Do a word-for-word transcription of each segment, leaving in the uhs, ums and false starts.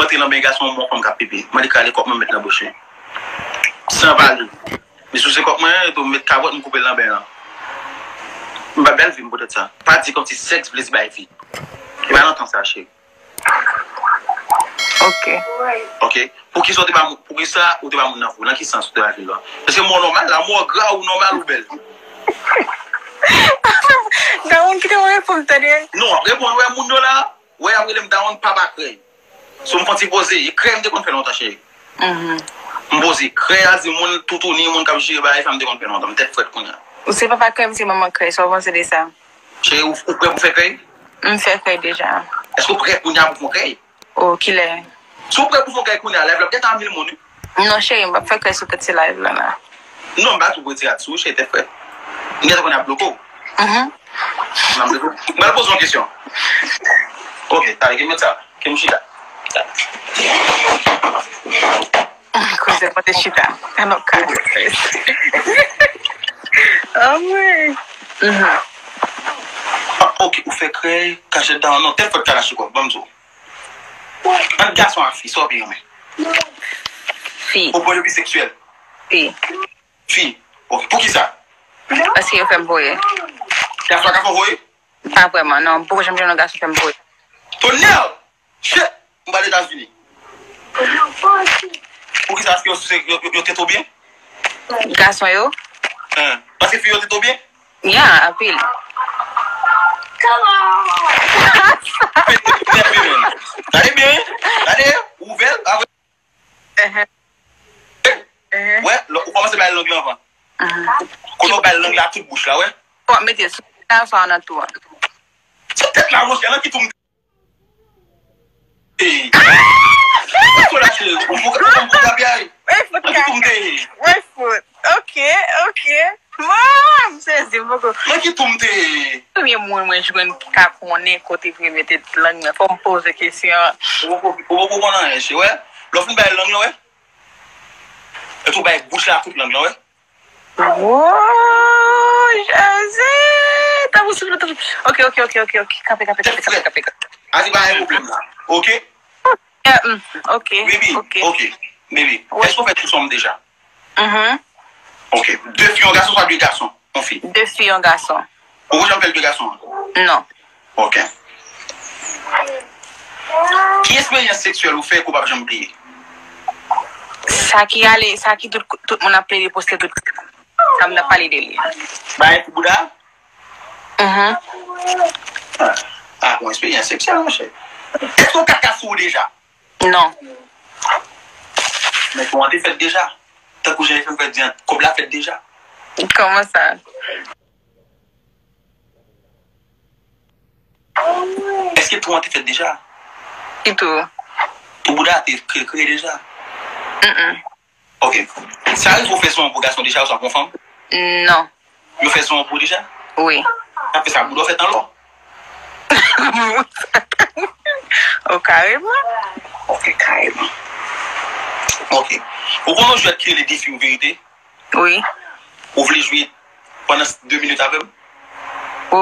M antre nan beny gason, m wè yon fanm k ap pipi. M mande kale kòk mwen, m met nan bouch li. San pale. Men si w se kòk mwen, epi w met kapòt, m koupe l nan beny lan. M pa bèl vi m poutèt sa. Pa di kòmsi sèks vle di bay vi. E pa nan tan sa, cheri. Ok. Ok. Poukisa w te ba moun, poukisa ou te ba moun nan vi w? Nan ki sans ou te ba vi l lan? Èske mò nòmal la, mò gra ou nòmal ou bèl? Dawonn, kite mwen reponn, tande. Non, reponn, wè moun yo la, wè y ap rele m Dawonn papa krèy. So m fè yon ti poze, e krèy m te konn fè lontan, cheri. M poze, krèy a di moun toutouni, moun k ap jere bagay, sa m te konn fè lontan, m tèt frèt kounye a. Ou se papa krèy, m se manman krèy, sa w panse de sa? Cheri, ou, ou prè pou fè krèy? M fè krèy deja. Èske ou prè kounye a pou fè krèy? O, kilè? Si ou prè pou fè krèy kounye a, live la ap gentan a mil moun, wi. Non, cheri, m p ap fè krèy sou tèt se live la, la. Non, m pa tou retire ak sou, cheri, tèt frèt. M gentan konnen ap bloke w. M ap bloke w. M pral poze yon kesyon. Ok, talè, ke m met sa. Ke m chita. Koze pote chita. Anò ka. Anmwey. Ah, ok, ou fè krèy, kachèt dan, non, tèt frèt kalachnikòv, ban m di w. Ant gason ak fi, sa w pi renmen? Fi. Ou pwen de vi seksyèl? Fi. Fi. Ok, poukisa? Paske yo fè m voye. Gason ka fè w voye? Pa vrèman, non. M poko janm jwenn yon gason fè m voye. Tonèl! Shit! M pral Etazini. Poukisa? Paske yo, yo, yo, yo te tou byen? Gason yo? Hein. Paske fi yo te tou byen? Ya, anpil. Gade byen, gade, ouvè l, avè. Wè, lè ou kòmanse bay lang lan anvan. Kote ou bay lang la tout bouch la, wè. Bon, mete sou tèt la, sa nan tou an. Sou tèt la, monchè, nan ki tou m te. Ey. Kote la, cheri, ou pou ou pou grabye a. Nan ki tou m te. Mwen fout. Ok, ok. Mwen, m sezi, m poko. Nan ki tou m te. Premye moun mwen jwenn ki ka konnen kote pou mete lang nan. Fò m poze kesyon. Ou poko, ou poko konnen anyen, cheri, wè. Lè w fin bay lang lan, wè. Epi ou bay bouch la tout lang lan, wè. Woy, Jezi! Tanpri, souple, tanpri. Ok, ok, ok, ok, ok. Kanpe, kanpe, kanpe, kanpe, kanpe. Asi pa gen pwoblèm la. Ok? Yeah, mm, ok, Baby, ok. Ok. Baby, Ouais. Èske ou fè ti sòm deja? Mhm. Ok. De fi, yon gason, swa de gason, yon fi? De fi, yon gason. Ou poko janm fè l de gason an? Non. Ok. Ki eksperyans seksyèl ou fè ke w p ap janm bliye? Sa ki ale, sa ki tout, tout moun ap plede poste tout. Sa m t ap pale de li. Bay pou bouda? Mhm. Ah, ah, yon eksperyans seksyèl, monchè. Èske w kaka sou ou deja? Non. Men tou an te fèt deja. Tankou jan F M fè di an, kòb la fèt deja. Kòman sa? Èske tou an te fèt deja? Ki tou? Tou bouda te kre-, kreye deja? Mm-mm. Ok. Sa rive ou fè sou yon pou gason deja, ou sa pou yon fanm? Non. Yo fè sou yon pou deja? Wi. Sa fè sa, bouda w fèt an lò? O, kareman. Ok, kareman. Ok. Ou konnen yon jwèt ki rele Defi ou Verite? Wi. Ou vle jwe pandan de minit avè m? O,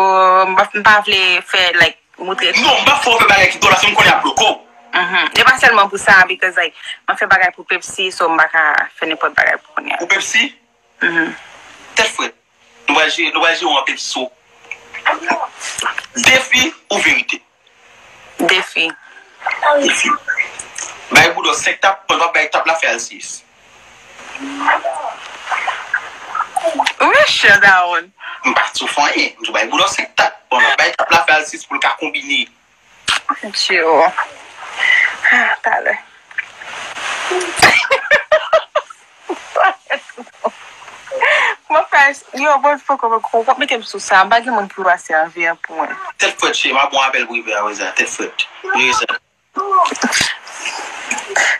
m pa, m pa vle fè, like, moutre. Non, m pa fè w fè bagay ki dwòl, paske m konnen y ap bloke w. Mhm. E pa sèlman pou sa, because, like, mwen fè bagay pou Pepsi, so m pa ka fè nenpòt bagay pou kounye a. Pou Pepsi? Mhm. Tèt frèt. Nou pral jere, nou pral jere w an Pepsi. Defi ou verite? Defi. Defi. Bay bouda w senk tap, pandan w ap bay tap la, fè al sis. Mechan, dawonn. M pa di w fè anyen. M di w bay bouda w senk tap, pandan w ap bay tap la, fè al sis pou l ka konbine. Dyo. Ah, talè. Mwen fè, yo, bon, poko, poko, w ap mete m sou sa. M pa gen moun pou pase anvi an pou mwen. Tèt frèt, cheri, m ap bon apèl prive a, wè sa. Tèt frèt. Jere sa.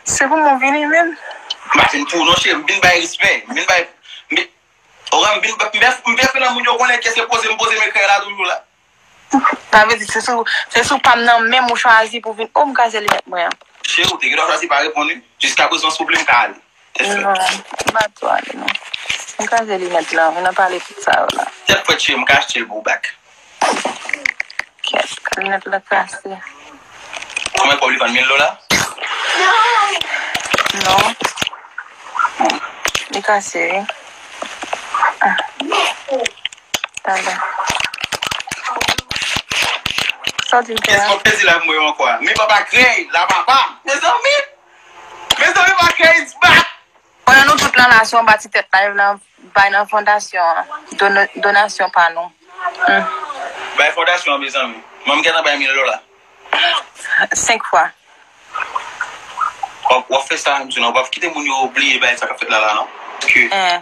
Se pou mwen vini, menm. M pa vin pou w, non, cheri. M vin bay respè. M vin bay, m vin, ora, m vin, m vin, m vin fè nan moun yo konnen ke se poze m poze m ekran la toujou la. Sa vle di, se sou, se sou pa m nan menm ou chwazi pou vin. O, m kraze linèt mwen an. Cheri, ou te gen dwa chwazi pa reponn, wi. Jiskaprezan, souple, m ka ale. Tèt frèt. Non, m pa tou ale, non. M kraze linèt la, vin nan pale tout sa yo la. Tèt frèt, cheri, m ka achte l pou ou back. Kèt, linèt la krase. Konbyen kòb li vann? Mil dola? Non. Li kase, wi. Ah. Talè. Sa w di m fè a? Kèk pèdi la mwen ankò a. Men papa krèy, la papa. Mezanmi! Mezanmi, papa krèy is back! Pandan nou tout lan la, si w anba ti tèt live lan, bay nan fondasyon an. Dono-, donasyon pa nou. Hmm. Bay fondasyon an, mezanmi. Mwen m gentan bay mil dola. Senk fwa. W ap, w ap fè sa, m di w, non, w ap kite moun yo bliye bagay sa k ap fèt la, la, non? Paske Eh.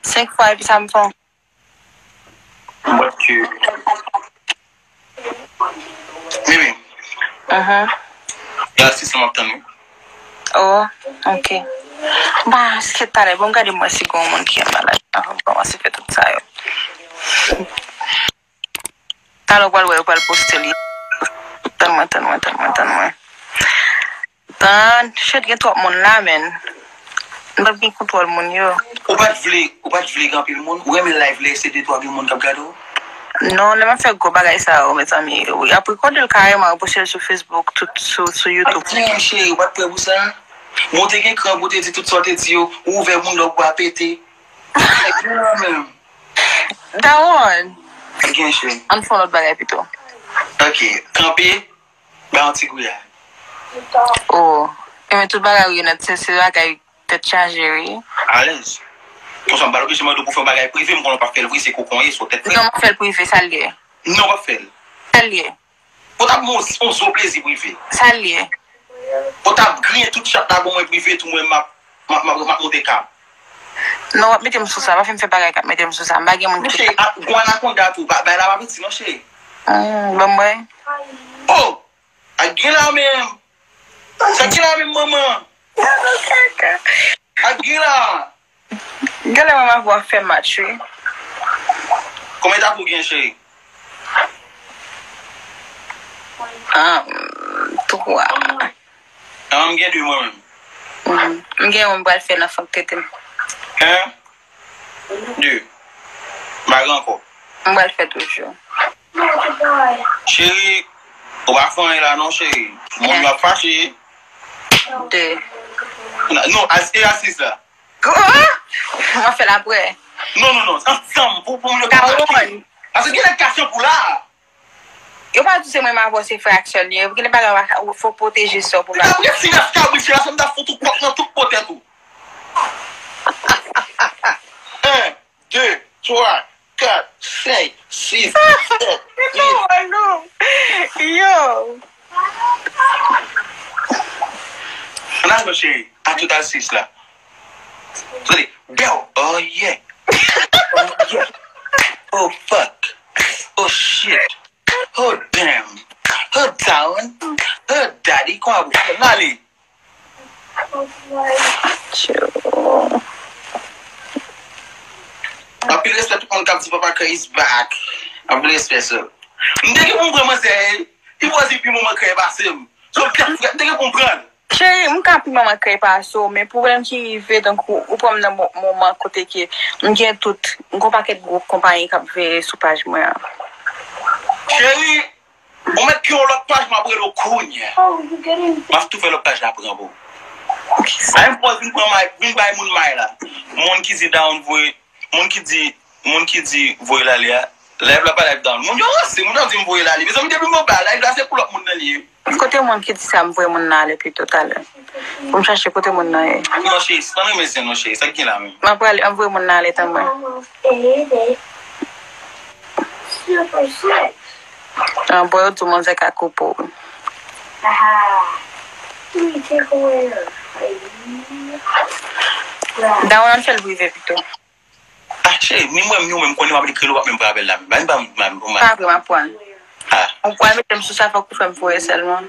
Senk fwa, epi sa m fè. Paske Mimi. Mhm. E asis la m ap tann, wi. Oh, ok. Ba, èske talè, bon, gade mwen si gen yon moun ki malad. Anvan m kòmanse fè tout sa yo. Talè w pral wè, yo pral poste li. Tann mwen, tann mwen, tann mwen, tann mwen. Tann, shit, gen twòp moun la, men. M p ap gen kontwòl moun yo. Ou pa t vle, ou pa t vle gen anpil moun? Ou renmen live lè se de twa gen moun k ap gade w? Non, lè m ap fè gwo bagay sa yo, mezanmi. Y ap rekòde l kareman, yo poste l sou Facebook, tout sou, sou YouTube. Ap di, cheri, ou pa t prè pou sa? Bon, ou te gen kran pou w te di tout sa w te di yo, ou ouvè moun lòk ou a pete. Sa gen la menm. Dawon. Sa gen, cheri. Ann fè yon lòt bagay pito. Ok, kanpe, ba yon ti gouyad. Oh. Enben, tout bagay ou yo nèt, se, se bagay tèt chaje, wi. Alèz. Konsa, m pa t oblije mande w pou fè yon bagay prive, m konnen w p ap fè l vre, se kokon ye, sou tèt frèt. Non, m ap fè l prive, sa l ye? Non, w p ap fè l. Sa l ye? Ou t ap ban yon, yon zo plezi prive. Sa l ye? Ou t ap griyen tout chat la ban mwen prive, tou mwen m ap, m ap, m ap, m ap monte kab. Non, w ap mete m sou sa, pa fè m fè bagay k ap mete m sou sa. M pa gen moun ki. Monchè, a, gon anakonda tou, ba, bay la pa piti non, cheri. Hmm, ban m wè. Oh! Ak gen la menm. Sa gen la menm, manman. Ak gen la. Genlè manman pou ap fè match, wi. Konbyen etap ou gen, cheri? Ah, twa. Ah, m gen de mwen menm. Mm. M gen yon m pral fè nan fòk tete m. Hein? De. M pa gen ankò. M pral fè toujou. Cheri, ou pa fè anyen la non, cheri. Moun yo ap fache. De. Non, non, as-, e asis la. M ap fè l apre. Non, non, non, ansanm, pou, pou moun yo ka make. Paske gen nèg ka chanp ou la. Yo pa di se mwen m avè w, se frè ak sè l ye. Gen de bagay w fò pwoteje sè w pou bagay. Li t ap resi nèf kabrit, cheri, se m t ap fout ou kòk nan tout po tèt ou. En, de, twa, kat, senk, sis, sèt, uit. Yo. Ann al non, cheri. A tout al sis la. Tande. Bèw. Oh, yeah. Oh, yeah. Oh, fuck. Oh, shit. Oh, damn. Oh, down. Oh, daddy. Kòman pou fè m ale? Anpil respè tout moun k ap di Papa Kè is back. Anpil respè, sir. M te gen pou m pran manzè, li pwòz li pi moman Kè pase m. So, m te gen pou m pran l. Cheri, m ka pi manman Kè pase w, men pwoblèm ki rive, tankou ou pran m nan mo-, moman kote ke m gen tout, m gen yon pakèt gwo konpayi k ap veye sou paj mwen an. Cheri, ou mèt kreye yon lòt paj, m ap rele w kounye a. M ap tou fè lòt paj la pran pou ou. Bay m pòz, vin pran may, vin bay moun may la. Moun ki di down voye, moun ki di, moun ki di voye l ale a. Live la pa live down. Moun yo ranse, moun yo di m voye l ale. Mezanmi, depi m anba live la, se pou lòt moun nan li ye. Kote moun ki di sa, m voye moun nan ale pito talè. Pou m chache kote moun nan ye. Non, cheri, si pa nan men zen non, cheri, sa k gen la menm? M ap prale, m voye moun nan ale tanmen. An, bon, yo di w manzè ka koupe w. Dawon, ann fè l prive pito. Ah, cheri, ni mwen, ni ou menm, konnen w ap ekri l, ou p ap menm pran apèl la. Ba m, ba m, ba m, ba m. Pa vre, m ap pran. Ah. Ou pral mete m sou sa, fòk ou fè m voye sèlman.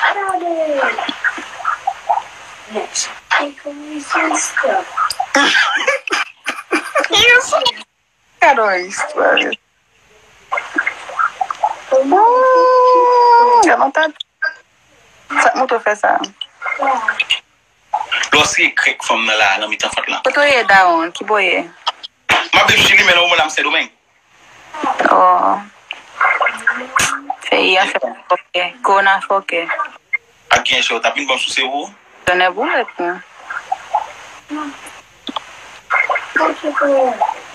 Gade yon istwa. Hmm, gade yon tèt. Sa k montre w fè sa? Lè w sere krèk fanm nan la, nan mitan fant lan. Kote w ye, dawon? Kibò w ye? M ap viv Chili, men nan moman la, m Sendomeng. Oh. Peyi a fè fòkè. Kowona fòkè. Ak gen chè, ou t ap vin ban m souse pou ou? Tonnè boulèt, non.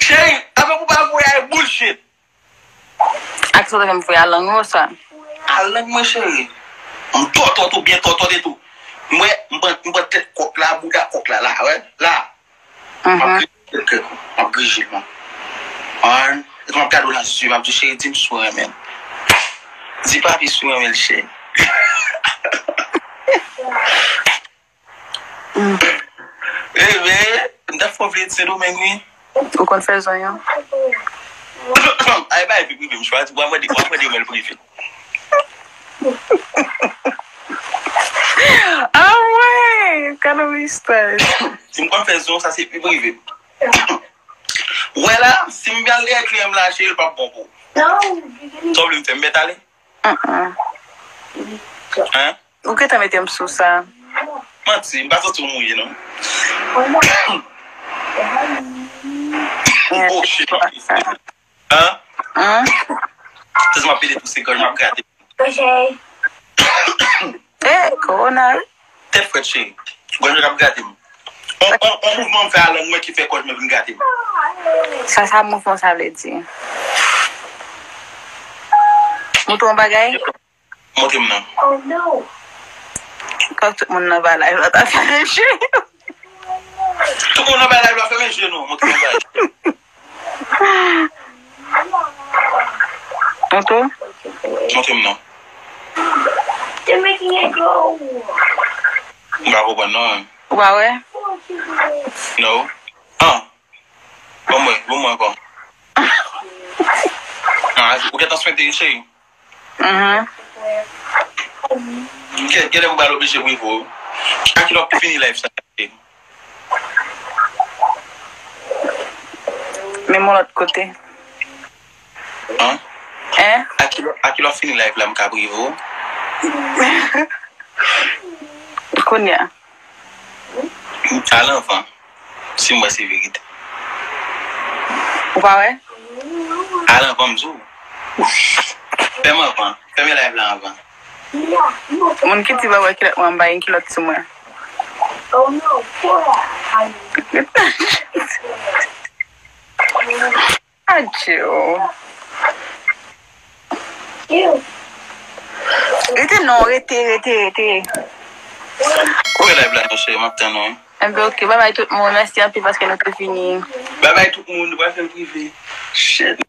Cheri, avèk ou pa voye ay bullshit. Ak sa w te fè m voye a lang ou sa? A lang mwen, cheri. M tòtòt ou byen tòtòt etou. M wè, m pran, m pran tèt kòk la, bouda kòk la, la, wè, la. M ap grije l, m ap grije l, man. An, epi m ap gade w nan zye, m ap di, cheri, di m si w renmen l. Di papi si w renmen l, cheri. Ebyen, m t ap fè w vle Sendomeng, wi. Ou konn fè zonyon? Ay, bay vi prive m, chwazi. W a mande, w a mande mwen l prive. Ah ouais, gade yon istwa. Si m konn fè zonyon, sa se vi prive m. Wè la, si m al dèyè kliyan m la, cheri, l p ap bon pou ou. Sa w vle m fè, m mèt ale? Hein? Ou gentan mete m sou sa. Manti, m pa santi w mouye, non. Oh, shit. Hein? Hein? Se sa m ap pede tou, se gòj m ap grate. Eh, kowona, wi. Tèt frèt, cheri. Gòj mwen k ap grate m. On, on, on mouvman m fè a lang mwen ki fè gòj mwen vin grate m. Sa, sa mouvman sa vle di? Montre yon bagay? Montre m non. Kòm tout moun nan ba live la ta fèmen je yo. Tout moun nan ba live la fèmen je nou. Montre m yon bagay. Montre. Montre m non. M pa konprann non. Ou pa wè? No. Ah. Ban mwen, ban mwen ankò. Ah, ou gentan swente, cheri? Mhm. Gen, gen lè pou bal oblije prive w. A kilè w ap fini live sa? Men yon lòt kote. Hein? Hein? A kilè, a kilè w ap fini live la, m ka prive w? Kounye a. Al anvan. Si m wè se verite. Ou pa wè? Al anvan, m di w. Fè m anvan. Fèmen live la anvan. Moun ki di pa wè kilòt mwen, m ba yon kilòt sou mwen. Adyo. Rete non, rete, rete, rete. Koupe live la, non, cheri, m ap tann ou, wi. Enben, ok, babay tout moun. Mèsi anpil paske nou te vini. Babay tout moun, nou pral fè l prive. Shit.